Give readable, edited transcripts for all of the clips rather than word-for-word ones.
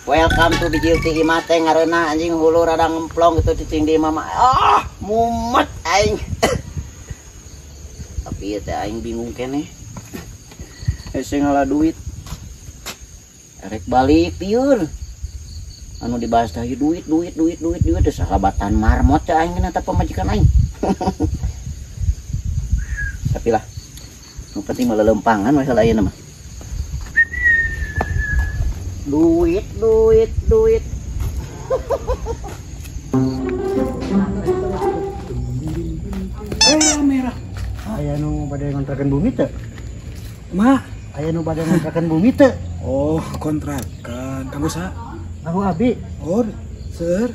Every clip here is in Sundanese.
Welcome to bijil ti imah teh ngareunah anjing hulu rada ngemplong gitu cicing di imah mah. Ah, mumet aing. Tapi ieu teh aing bingung keneh. Hese ngala duit. Erek balik pieur. Anu dibahas teh duit duit duit duit duit teh sahabatan marmot teh aing eta pamajikan aing. Tapi lah, nu penting mah lelempangan we heula ayeuna mah. Duit duit duit. Merah. Aya nu bade ngontrakan bumi teu? Ma, aya nu bade ngontrakan bumi teu? Oh, kontrakan. Kanggo saha? Kanggo abi. Oh, seur.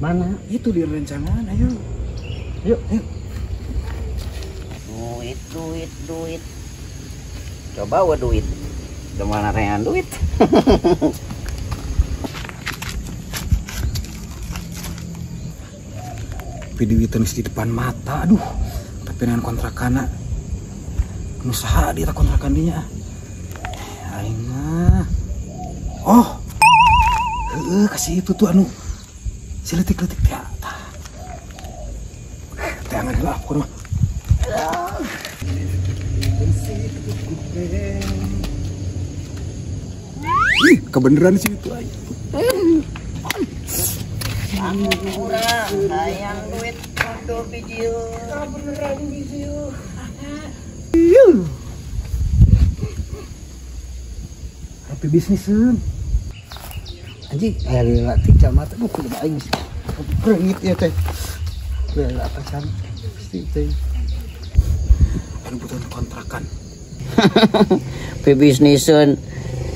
Mana? Itu di rencangan, ayo. Yuk, yuk. Duit, duit, duit. Coba wa duit. Kemana rean duit? Tapi duitan di depan mata, aduh. Tapi dengan kontrakana, nu saha dia kontrakan dinya? Aing mah. Oh, heeh, kasih itu tuh anu, si letik-letik teh. Teh angan heula pokona mah. Ih, kebeneran sih itu aja. Kurang, sayang duit untuk bijil. Kebeneran bijil. Tapi bisniseun. Anjing, aya lila ti camat aduh kudu aing. Reungit ieu teh. Lila pacan pasti teh. Anu butuh kontrakan. Pibisniseun.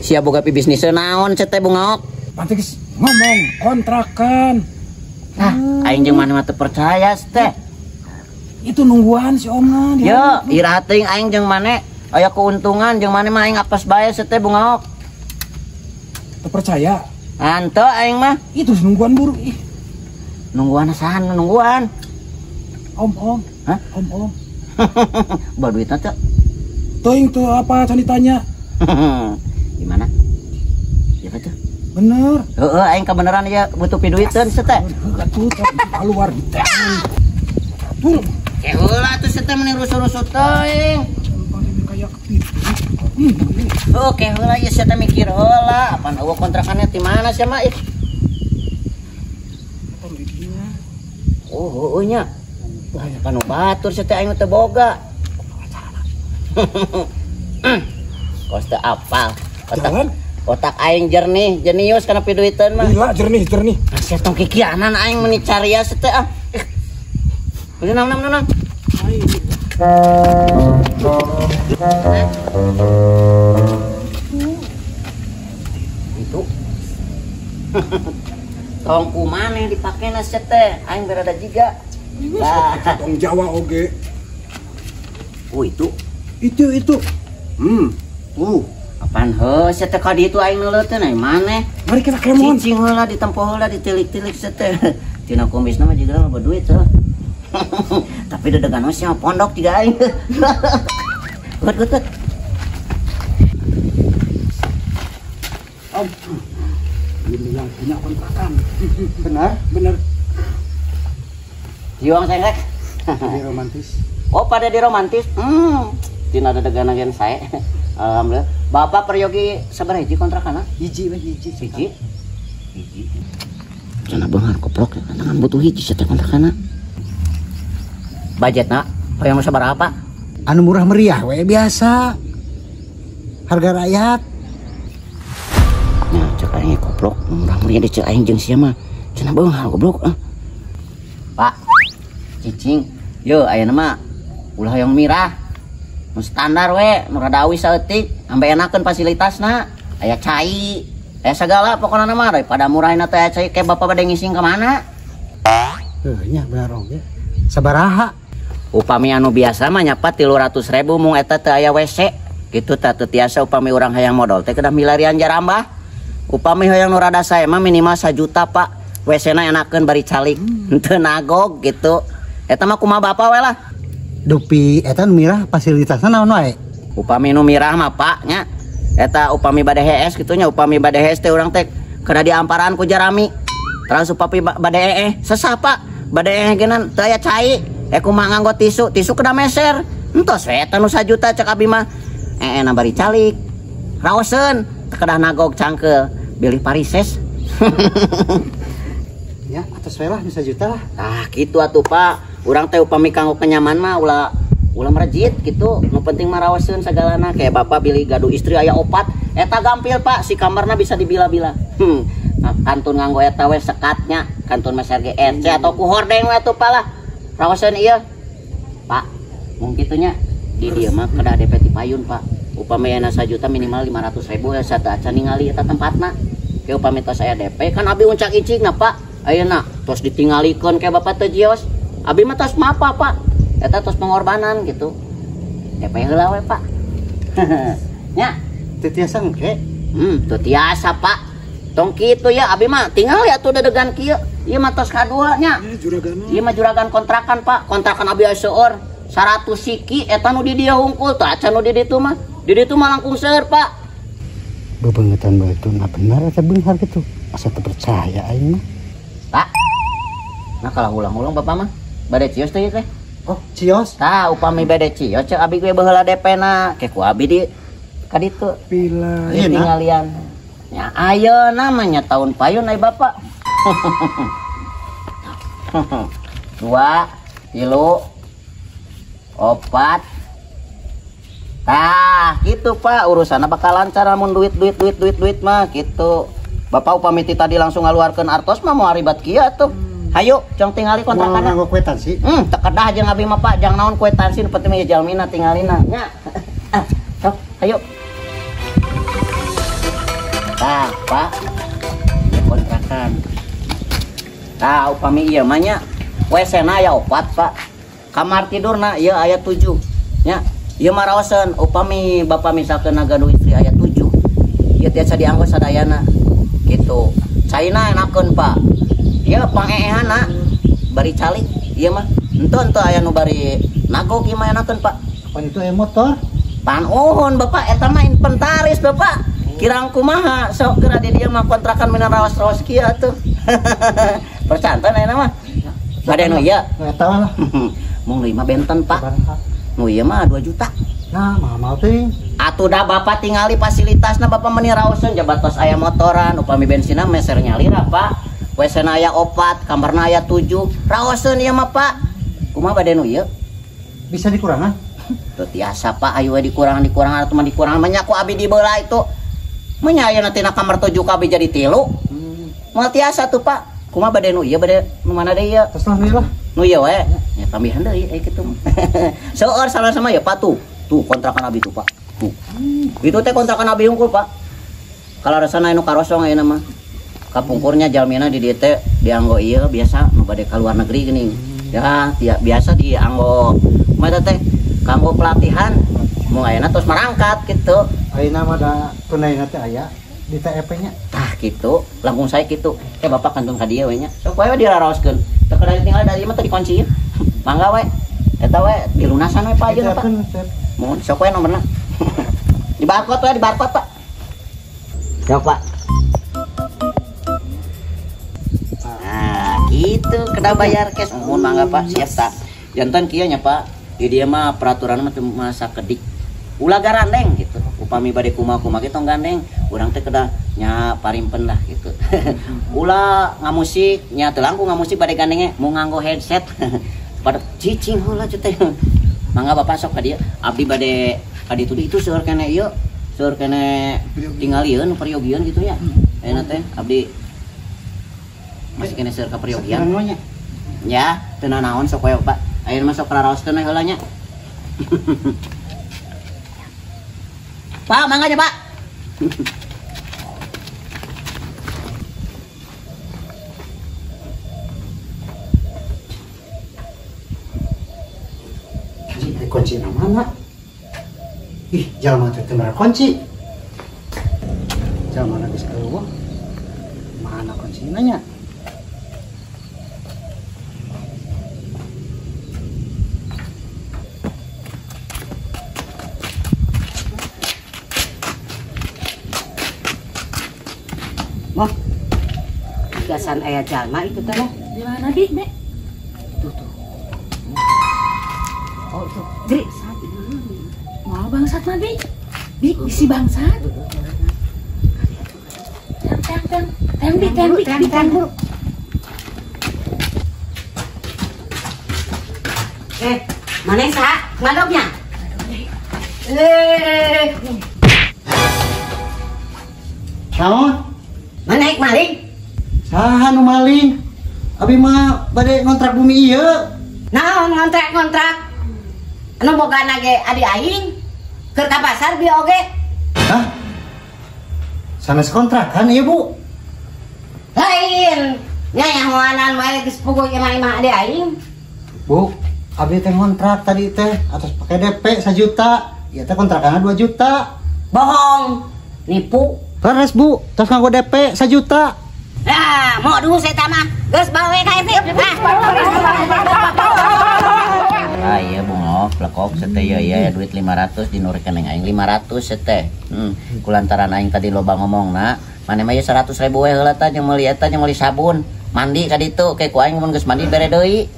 Sia boga pibisniseun naon cenah teh bungaok? Pantes ngomong kontrakan. Nah, aing jeung maneh mah teu percaya teh. Itu nungguan si Omna. Yo, iraha teuing aing jeung maneh aya keuntungan jeung maneh mah aing apes bae teh bungaok. Teu percaya? Henteu aing mah. Itu nungguan buru ih. Nungguan saha nungguan? Om om. Hah? Om om. Bawa duitna teu? Teuing teu apa can ditanya. Gimana? Siapa tuh? Bener. Heeh, aing kebeneran ya butuh piduiteun teh. Atuh keluar di teh. Tuh. Heula atuh teh meni rusuh-rusuh teuing. Kayak kepiting. Oke, heula ieu sia teh mikir heula, apaan eueuh kontrakannya di mana sia mah ih. Oh, heueuh nya. Wah, kan batur sia teh aing teu boga. Kos teu apal. Otak, otak aing jernih, jenius kana piduiteun mah. Gila jernih, jernih. Sia tong kikianan aing meuni carias teh ah. Udah nam nam nam. Itu. Tong kumaneh dipakena sia teh, aing berada jiga. Tong Jawa oge. Oh, itu. Itu. Tuh. Apaan heuh sia teh ka ditu aing neuleuteun ai maneh. Mari kita kemon. Cicing heula ditempo heula ditilik-tilik sia teh. Tina kumisna mah jiga loba duit heuh. Tapi dedegan mah sia pondok jiga aing. Gut gut gut. Om. Ini yang punya kontrakan. Benar? Benar. Jiwang sengklek. Di romantis. Oh, pada di romantis. Tina dedegan agen sae. Alhamdulillah. Bapak peryogi sabaraha hiji kontrakan? Hiji we hiji. Hiji. Hiji. Cenah beunghar koplok tangan butuh hiji sia teh kontrakanna. Budgetna hoyong sabaraha, Pak? Anu murah meriah we biasa. Harga rakyat. Nya cek aing koplok murah meriah di cek aing jeung sia mah. Cenah beunghar goblok ah. Pak, cicing, yo ayeuna mah ulah hoyong mirah. Nu standar we, nu rada awis saeutik, ambe enakeun fasilitasna, aya cai, aya sagala pokona mah daripada murahna teh aya cai ke bapak bade ngising ka mana? Heuh nya bener oge. Sabaraha? Upami anu biasa mah nyapa 300.000 mung eta teu aya WC. Kitu tah teu tiasa upami urang hayang modal teh kedah milarian jarambah. Upami hayang nu rada sae mah minimal 1 juta, Pak. WC-na enakeun bari calik, henteu nagog gitu. Eta mah kumaha bapak we lah. Dupi eta nu mirah fasilitasna naon wae? Upami nu mirah mah Pak nya. Eta upami bade hees kitu nya, upami bade hees teh urang teh kada diamparan ku jarami. Terus upami bade ee sesah Pak. Bade ee geunan teu aya cai. Kumaha nganggo tisu, tisu kada meser. Entos we eta nu sajuta cek abi mah. Na bari calik. Raoseun teu kedah nagog cangkeul, bilih parises. Ya, atas we lah nu sajuta lah. Tah kitu atuh Pak. Urang teh upami kanggo kenyaman mah ulah ulah merejit gitu. Nu penting mah raoseun sagalana. Kayak bapak bilih gaduh istri aya opat, eta gampil Pak, si kamarna bisa dibila-bila. Kantun nganggo eta we sekatnya, kantun meser GNC atau ku hordeng we atuh Pak lah. Raoseun ieu. Pak, mung kitu nya di dieu mah kedah DP ti payun Pak. Upami aya 1 juta minimal 500.000 ya satu acan ningali eta tempatna. Ke upami tos aya DP kan abi uncak icingna Pak. Ayeuna tos ditingalikeun ke bapak teu jios. Abi mah tos mapa Pak. Eta tos pengorbanan gitu. DP heula we Pak. Nya, teu tiasa engke. Teu tiasa Pak. Tong kitu ya abi mah tinggal ya tuh dedegan kieu. Ieu mah tos kadua nya. Ieu mah juragan kontrakan Pak. Kontrakan abi aya seueur 100 siki eta nu di dieu hungkul teu acan nu di ditu mah. Di ditu mah langkung seueur Pak. Bebengetan bae itu nah bener eta beunghar kitu. Asa teu percaya aing mah. Pak. Nah kalau ulang-ulang bapak mah bade cios teh ieu teh. Oh, cios. Tah upami bade cios cek abi ge baheula DP na. Ke ku abi di ka ditu. Pila. Tinggalian. Nya ayeuna mah nya tahun payun ai bapak. 2 3 4. Tah, gitu Pak, urusanna bakal lancar lamun duit duit duit duit duit mah gitu. Bapak upami ti tadi langsung ngaluarkeun artos mah moal ribat kieu atuh. Hayu, cong tingali kontrakanna. Moal nganggo kwitansi. Teu kedah jeung abi mah Pak, jang naon kwitansi nu penting mah jalmina tingalina nya. Sok, hayu. Tah, Pak. Kontrakan. Tah, upami ieu mah nya WC-na aya 4, Pak. Kamar tidurna ieu aya 7. Nya, ieu mah raoseun upami bapak misalkeun gaduh istri aya 7. Ieu tiasa dianggo sadayana. Gitu. Caina enakeun, Pak. Ieu pangeehana bari calik ieu mah. Henteu aya nu bari nagog ieu mah enakeun, Pak. Pan itu aya motor. Pan uhun, Bapak, eta mah inventaris, Bapak. Kirang kumaha sok geura di dieu mah kontrakan mina raos-raos kieu atuh. Percanten ayeuna mah. Bade nu ieu. Eta lah. Mung nu ieu mah benten, Pak. Nu ieu mah 2 juta. Nah, mahal-mahal teh. Atuh da bapak tingali fasilitasna bapak meuni raoseun jabatos aya motoran, upami bensinna meser nyalira, Pak. WC-na aya 4, kamarna aya 7. Raoseun ieu mah, Pak. Kumaha bade nu ieu? Bisa dikurangan? Teu tiasa, Pak. Ayo we dikurangan atuh mah dikurangan mah nya ku abi dibeula itu. Menya ayeuna tina kamar 7 kabeh jadi 3. Moal tiasa tuh, Pak. Kumaha bade nu ieu bade nu mana deui ieu? Terus lah nu ieu lah. Nu ieu we. Nya tambihan deui aya kitu mah. Seueur sama-sama ya, Pak tuh. Tuh kontrakan abi tuh, Pak. Tuh. Itu teh kontrakan abi hungkul, Pak. Kalau rasana anu karosong ayeuna mah. Kapungkurnya jalmina di dieu teh dianggo ieu biasa nu bade ka luar negeri geuning. Ya, biasa dianggo mah teh kanggo pelatihan. Mun ayeuna tos marangkat gitu. Ayeuna mah da tunaina teh aya di TEP nya. Tah kitu, langkung saya kitu. Bapak kantun ka dieu we nya. Sok wae diraraoskeun. Teu kedah ditinggal dari mah teh dikunci. Mangga we. Eta we dilunasan we Pak ayeuna Pak. Mohon sok we nomorna. Di barcode we, di barcode Pak. Sok Pak. Nah, gitu kena bayar cash. Mohon mangga Pak, siap tak. Jantan kieu nya Pak. Di dieu mah peraturan mah teu masa kedik. Ulah garandeng gitu. Upami bade kumaha-kumaha ge tong gandeng, urang teh kedah nya parimpen lah gitu. Ulah ngamusik, nya teu langkung ngamusik bade gandenge mau nganggo headset. Pada cicing heula teh. Mangga bapak sok ka dieu, abdi bade ka ditu itu seueur keneh ieu, seueur keneh tingalieun periogieun gitu nya. Ayeuna teh abdi masih keneh seueur ka periogian. Ya, teu nanaon sok we Pak. Ayeuna mah sok raraoskeun we heula nya. Pak, mangga aja, Pak. Kunci mana? Ih, jalma teh teu mere kunci. Jalma geus eueuh. Mana kuncina nya? Moh. Gasan aya jalma itu teh loh. Di mana Bi, Nek? Tuh tuh. Oh itu. Dri. Mau bangsat mah Bi. Bi, bisi bangsat. Tang tang tang Bi, tang Bi, tang buru. Mana saha? Madognya? Naon? Mana ek maling? Saha nu maling? Abi mah bade ngontrak bumi ieu. Naon ngontrak-ngontrak? Anu bogana ge adi aing. Keur ka pasar bi oge. Hah? Sanes kontrakan ieu, Bu? Lain. Nya nyahoanan wae geus puguh imah-imah adi aing. Bu, abi teh ngontrak tadi teh atas pakai DP 1 juta. Ieu teh kontrakanna 2 juta. Bohong. Nipu. Leres, Bu, terus nganggo DP 1 juta. Nah, mau dulu saya mah. Geus bawa ka RT. Ah iya bungok, lekok sete ya ya duit 500 di nu rekening aing 500 sete. Kulantaran aing tadi loba ngomongna, maneh mah ieu 100.000 we heula tah jeung meuli eta jeung meuli sabun. Mandi ka ditu ke ku aing mun geus mandi bere deui.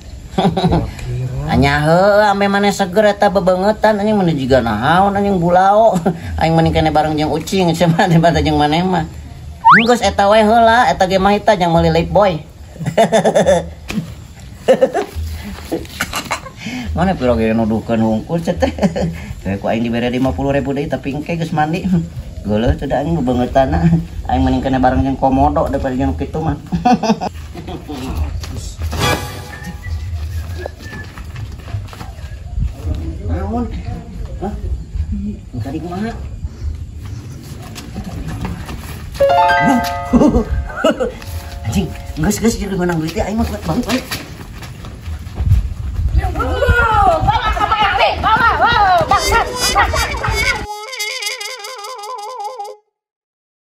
Anya heuh ame maneh seger eta bebeungetan anjing mun jiga naon anjing bulao. Aing mending kene bareng jeung ucing cenah daripada jeung maneh mah. Geus eta we heula eta ge mah eta jeung meuli Lifebuoy. Mana piro ge nuduhkeun hungkul teh. Teh ku aing dibere 50.000 deui tapi engke geus mandi. Geuleuh teh da aing bebeungeutana. Aing mending kene bareng jeung komodo daripada jeung kitu mah. Naon? Hah? Tadi kumaha? Anjing, geus geus jeung menang duit aing mah kuat banget.